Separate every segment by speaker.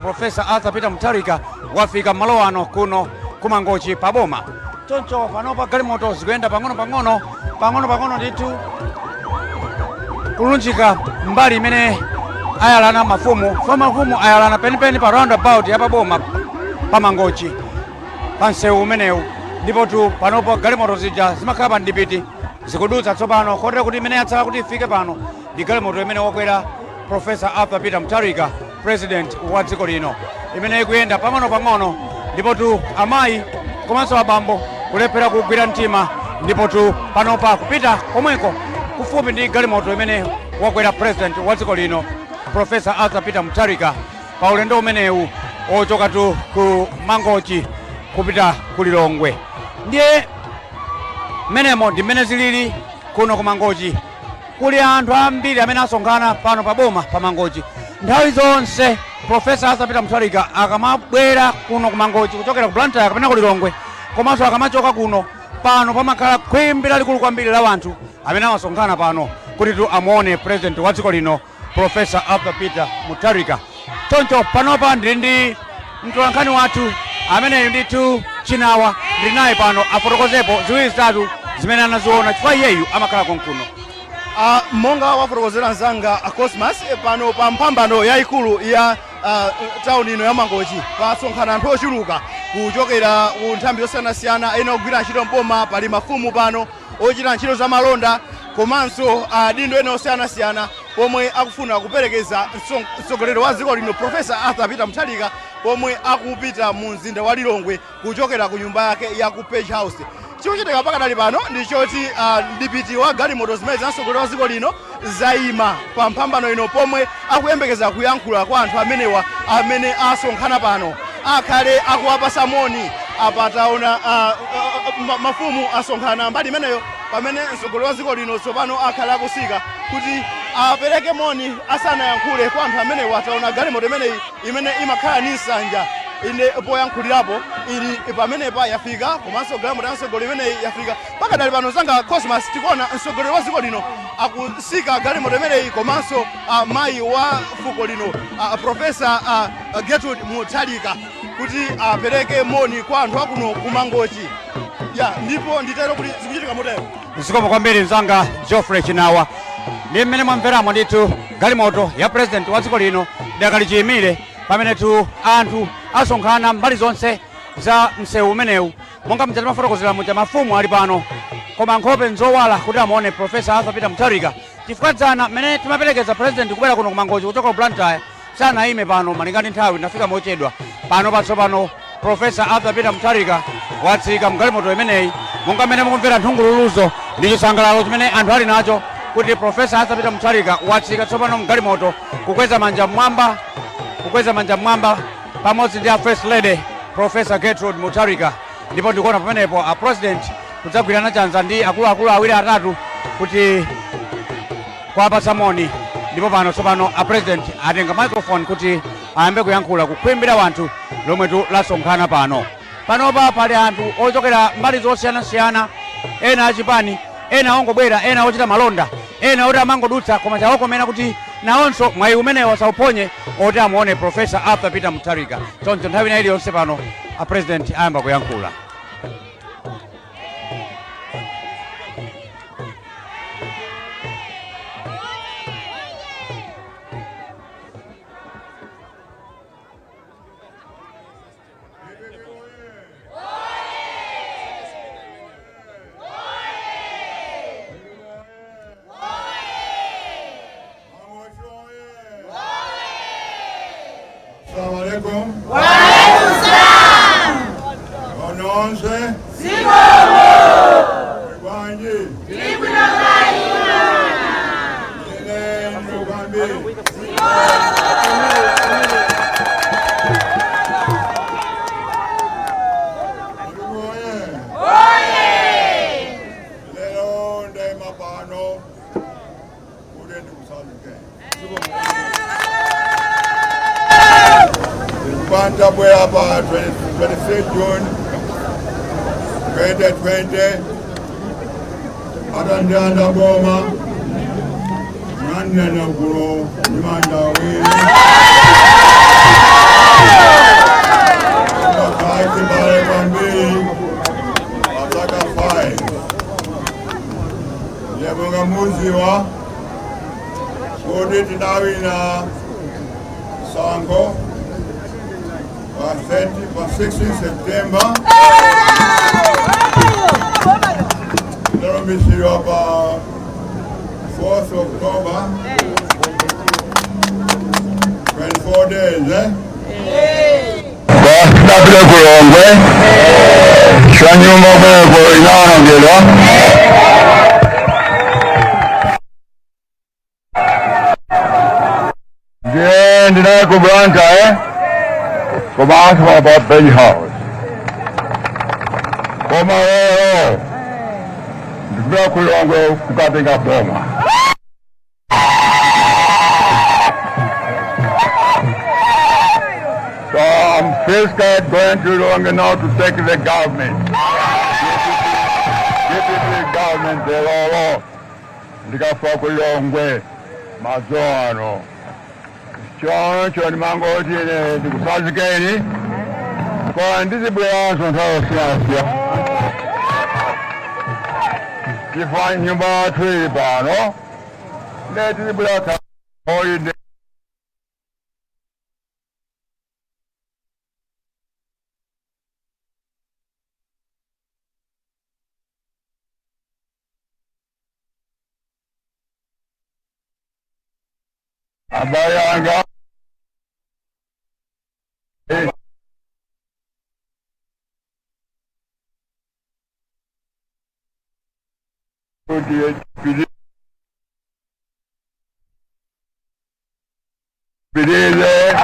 Speaker 1: Professor Arthur Peter Mutharika wafika malo ano kuno kumangochi paboma. Choncho panopa galimoto zikuyenda pang'ono pang'ono pang'ono pang'ono ndithu kulunjika mbali imene ayalana mafumu. So mafumu ayalana penipeni pa roundabout ya paboma pamangochi pa msewu umenewu, ndipo tu panopo galimoto zija zimakhala pa mdipiti zikudutsa tsopano, kotero kuti imene yatsala kuti ifike pano ndi galimoto imene wakwera Professor Arthur Peter Mutharika, president wa dziko lino, imene ikuyenda pang'ono pang'ono. Ndipo tu amayi komanso abambo kulephera kugwira mtima, ndipo tu panopa kupita komweko kufupi ndi galimoto imene wakwera president wa dziko lino, Professor Arthur Peter Mutharika, pa ulendo umenewu ochoka tu ku Mangochi kupita ku Lilongwe. Ndiye mmenemo ndi mmene zilili kuno ku Mangochi. Kuli anthu ambiri amene asonkhana pano pa boma pa Mangochi. Nthawi zonse Professor Arthur Peter Mutharika akamabwera kuno ku Mangochi kuchokera ku Blantyre kapena ku Lilongwe, komanso akamachoka kuno, pano pamakhala khwimbi lalikulu kwambiri la anthu amene amasonkhana pano kuti tu amuone president wa dziko lino, Professor Arthur Peter Mutharika. Choncho panopa ndili ndi mtolankhani wathu ameneyu ndithu Chinawa, ndili naye pano afotokozepo ziwiri zitatu zimene anaziona, chifukwa iyeyu amakhala konkuno.
Speaker 2: Monga wafotokozera mzanga Cosmas, pano pa mphambano yayikulu ya tawuni ino ya Mangochi pasonkhana anthu ochuluka kuchokera ku nthambi zosiyanasiyana, ena ogwira ntchito mboma, pali mafumu pano, ochita ntchito za malonda, komanso adindo ena osiyanasiyana, pomwe akufuna kuperekeza mtsogoleri wa dziko lino, Professor Arthur Peter Mutharika, pomwe akupita mu mzinda wa Lilongwe kuchokera ku nyumba yake ya ku Page House. Chikuchitika pakadali pano ndi choti mdipiti wa galimoto zimene za mtsogoleri wa dziko lino zayima pa mphambano ino, pomwe akuyembekeza kuyankhula kwa anthu amenewa amene asonkhana pano, akhale akuwapasa moni. Apa taona mafumu asonkhana mbali imeneyo, pamene mtsogoleri wa dziko lino tsopano akhale akusika kuti apereke moni asanayankhule kwa anthu amenewa. Taona galimoto imeneyi imene imakhala ndi nsanja ine poyankhulirapo ili pamenepa yafika, komanso galimoto ya mtsogoleri imeneyi yafika. Pakadali pano, zanga Cosmas, tikuona mtsogoleri wa dziko lino akusika galimoto imeneyi, komanso mayi wa fuko lino, Professor Gertrude Mutharika, kuti apereke moni kwa anthu akuno kumangochi ya. Ndipo nditero kuti zikuchitika motero.
Speaker 1: Zikomo kwambiri, mzanga Geoffrey Chinawa. Ndi mmene mwamveramo ndithu, galimoto ya president wa dziko lino idakali chiyimire pamenetu anthu asonkhana mbali zonse za msewu umenewu. Monga mja timafotokozera muja, mafumu ali pano koma nkhope nzowala kuti amuone Professor Arthur Peter Mutharika, chifukwa dzana mmene timaperekeza president kubwera kuno kumangochi kuchoka ku Blantyre sanayime pano malinga ndi nthawi, tinafika mochedwa. Pano patsopano Professor Arthur Peter Mutharika watsika mgalimoto imeneyi. Monga mmene mukumvera nthungululuzo ndi chisangalalo chimene anthu ali nacho kuti Professor Arthur Peter Mutharika watsika tsopano mgalimoto, kukweza manja mmwamba, kukweza manja mmwamba pamodzi ndi a First Lady, Professor Gertrude Mutharika. Ndipo ndikuona pamenepo a president kudzagwirana chanza ndi akuluakulu awiri atatu kuti kuwapatsa moni. Ndipo pano tsopano a president atenga microphone kuti ayambe kuyankhula kukhwimbira wanthu lomwetu lasonkhana pano. Panopa pali anthu ochokera mbali zosiyanasiyana, ena achipani, ena ongobwera, ena ochita malonda, ena oti amangodutsa koma chawakomera kuti nawonso mwayi umenewo asauphonye oti amuone Professor Arthur Peter Mutharika. Choncho nthawi ina iliyonse pano a president ayamba kuyankhula.
Speaker 3: Assalamu alaikum. Wa alaikum salam. Ononse. Zikomo. Bwanji. Ine ndikukwambiri. Oye. Lero ndayima pano kuti ndikusaluteni. Ndabwera pa 23 June 2020 atandilanda boma, munandilanda kuno ndi manja awiri. Pa 30, pa 16 September, ndalumbiritsidwa pa 4th October, 24 days, eh?
Speaker 4: Ndapita ku Lilongwe, nyumba kweko inaonongedwa. Ndiye ndinaye ku Blantyre, komanso pa Page House. Koma lero ndikupita ku Lilongwe kukatenga boma. So I'm physically going to Lilongwe now to take the government. DPP government lero ndikafika ku Lilongwe madzulo ano. Choncho ndimangoti ine ndikutsanzikeni, koma ndizibweranso nthawi yosiyanasiyana chifukwa nyumba yathu ili pano, nde tizibwera holiday. Abale anga, kuti pilize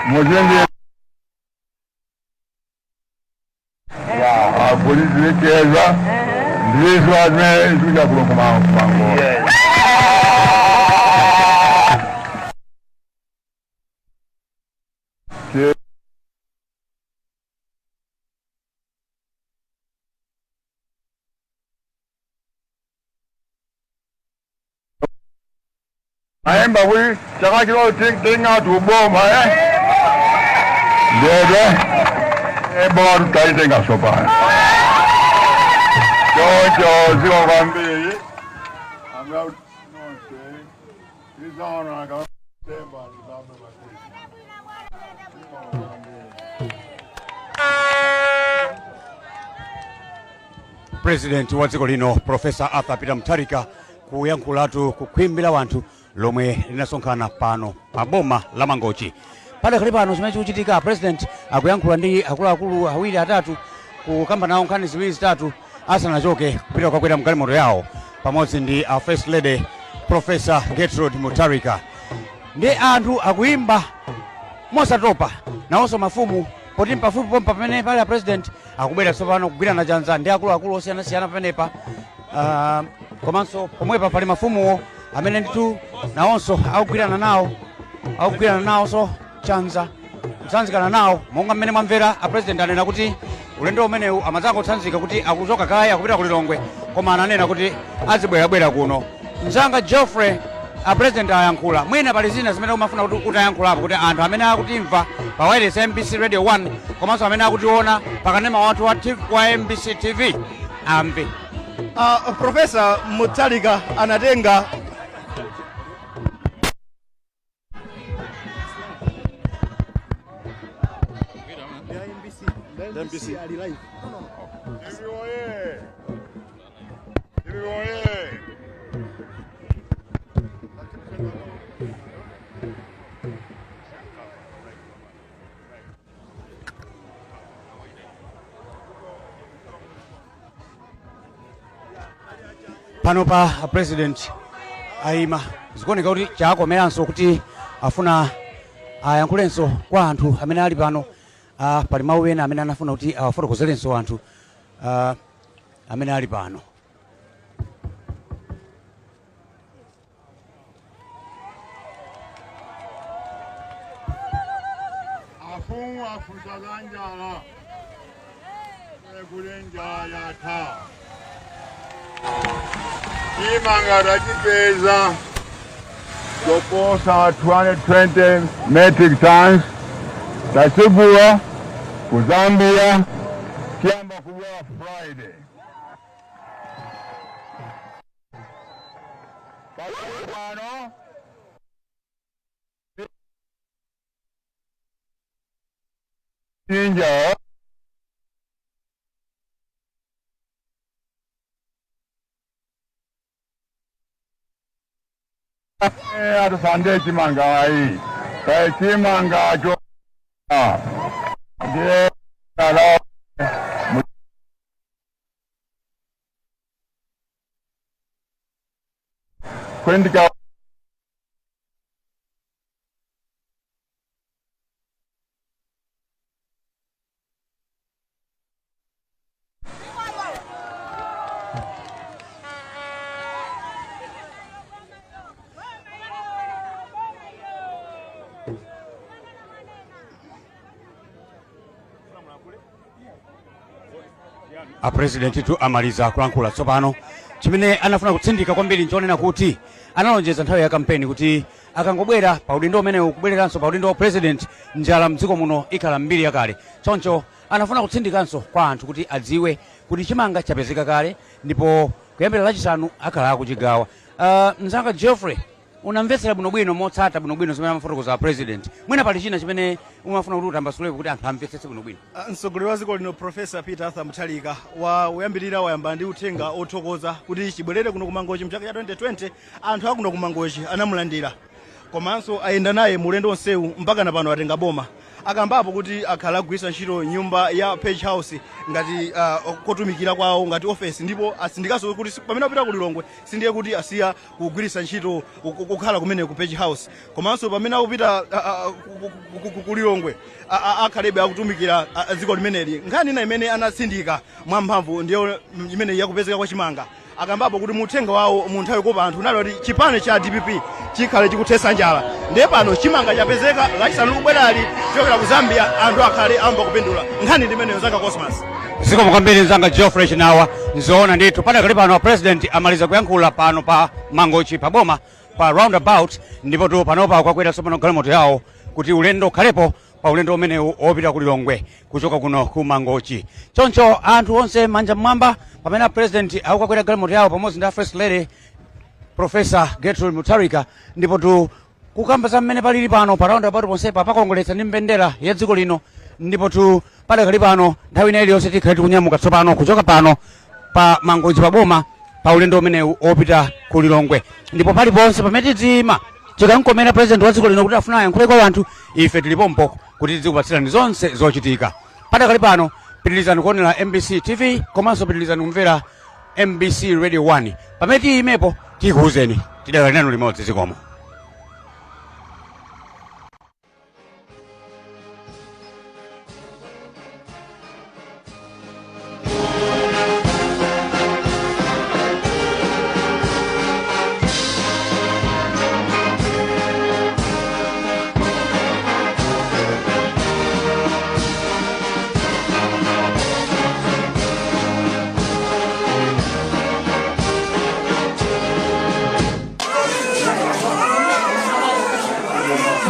Speaker 4: muzindi ya apolisi licheza ndizo zimene zikuja kuno kumango. Ayemba kuti chaka chino tingati uboma, eh? Ndebe boma tutaitenga sopano. Choncho zikomo kwambiri.
Speaker 3: Nonse tizaona September ndizambe masiku. Zikomo kwambiri.
Speaker 1: President wa dziko lino, Professor Arthur Peter Mutharika, kuyankhulatu kukhwimbi la wanthu lomwe linasonkhana pano pa boma la Mangochi. Padakali pano chimene chikuchitika, president akuyankhula ndi akuluakulu awiri atatu, kukamba nawo nkhani ziwiri zitatu asanachoke kupita kukakwera mgalimoto yawo pamodzi ndi a First Lady, Professor Gertrude Mutharika. Ndi anthu akuyimba mosatopa, nawonso mafumu, poti mpafupi pompa pamene pali a president, akubwera tsopano kugwirana chanza ndi akuluakulu osiyanasiyana pamenepa. Komanso pomwepa pali mafumuwo amene ndithu nawonso akugwirana nawonso chanza, kutsanzikana nawo. Monga mmene mwamvera, a president anena kuti ulendo umenewu amadzangotsanzika kuti akuchoka kaya akupita ku Lilongwe, koma ananena kuti azibwerabwera kuno. Mzanga Geoffrey, a president ayankhula, mwina pali zina zimene umafuna kuti utayankhulapo kuti anthu amene akutimva pa wireless MBC Radio 1 komanso amene akutiona pakanema wathu wa, TV, wa MBC TV amve.
Speaker 2: Professor Mutharika anatenga
Speaker 3: MBC oye! DPP oye!
Speaker 1: Pano pa president ayima, zikuoneka kuti chakomeranso kuti afuna ayankhulenso kwa anthu amene ali pano. Pali mawu ena amene anafuna kuti awafotokozerenso anthu amene ali pano.
Speaker 3: Afumu afunsa za njala, kuti njala yatha. Chimanga tachipeza choposa 220 metric tons, tachigula ku Zambia, chiyamba kubwera Friday. Pano Ninja. Atusande chimanga ayi. Kai chimanga cho. Ndiye ala. Kwendika.
Speaker 1: Apresidenti tu amaliza kulankhula tsopano. Chimene anafuna kutsindika kwambiri nchonena kuti analonjeza nthawi ya kampeni kuti akangobwera pa udindo umenewu, kubwereranso pa udindo wa president, njala mdziko muno ikhala mbiri yakale. Choncho anafuna kutsindikanso kwa anthu kuti adziwe kuti chimanga chapezeka kale ndipo kuyambira Lachisanu akhala akuchigawa. Mzanga Geoffrey, unamvetsera bwinobwino, motsata bwinobwino zimene amafotokoza president. Mwina pali china chimene umafuna kuti utambasulepo kuti anthu amvetsetse bwinobwino?
Speaker 2: Mtsogoleri wa dziko lino, Professor Peter Arthur Mutharika, wa uyambirira wayamba ndi uthenga othokoza kuti chibwerere kuno kumangochi mchaka cha 2020 anthu akuno kumangochi anamulandira, komanso ayenda naye mulendo onsewu mpaka na pano atenga boma. Akambapo kuti akhala agwiritsa ntchito nyumba ya Page House ngati kotumikira kwawo, ngati office, ndipo atsindikanso kuti pamene apita ku Lilongwe sindiye kuti asiya kugwiritsa ntchito kukhala kumene ku Page House, komanso pamene akupita ku Lilongwe akhalebe akutumikira dziko limeneli. Nkhani ina imene anatsindika mwamphamvu ndiyo imene yakupezeka kwa chimanga. Akambapo kuti muthenga wawo mu nthawi yokopa anthu unali kuti chipani cha DPP chikhale chikuthetsa njala, ndiye pano chimanga chapezeka Lachisanu likubwerali kuchokera ku Zambia, anthu akhale amba kupindula. Nkhani ndi imeneyo, zanga Cosmas.
Speaker 1: Zikomo kwambiri, mzanga Geoffrey Chinawa. Nzoona ndithu, padakali pano president amaliza kuyankhula pano pa Mangochi pa boma pa roundabout, ndipo tu panopa kwakwera tsopano galimoto yawo kuti ulendo ukhalepo pa ulendo umenewu wopita ku Lilongwe kuchoka kuno ku Mangochi. Choncho anthu onse manja mmwamba pamene a president akukakwera galimoto yawo pamodzi ndi a First Lady, Professor Gertrude Mutharika. Ndipo tu kukamba za mmene palili pano pa roundabout ponsepa pakongoletsa ndi mbendera ya dziko lino. Ndipo tu padakali pano nthawi ina iliyonse tikhale tikunyamuka tsopano kuchoka pano pa Mangochi pa boma pa ulendo umenewu wopita ku Lilongwe, ndipo paliponse pamene tidzima chikamkomera president wa dziko lino kuti afuna ayankhule kwa anthu, ife tilipompo kuti tizikupatsirani zonse zochitika. Padakali pano pitirizani kuonera MBC TV komanso pitirizani kumvera MBC Radio 1. Pamene tiyimepo tikuwuzeni, tidakali nanu limodzi. Zikomo.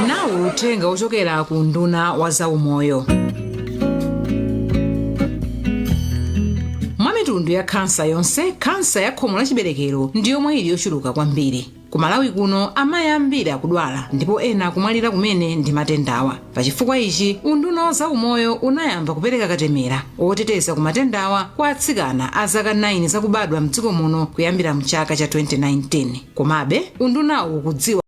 Speaker 5: Nawu uthenga ochokera ku nduna wa zaumoyo. Mwa mitundu ya khansa yonse, khansa ya khomo la chiberekero ndi yomwe ili yochuluka kwambiri ku Malawi kuno. Amayi ambiri akudwala ndipo ena akumwalira kumene ndi matendawa. Pachifukwa ichi, unduna wa zaumoyo unayamba kupereka katemera oteteza ku matendawa kwa atsikana a zaka 9 zakubadwa mdziko muno kuyambira mchaka cha 2019. Komabe undunawu ukudziwa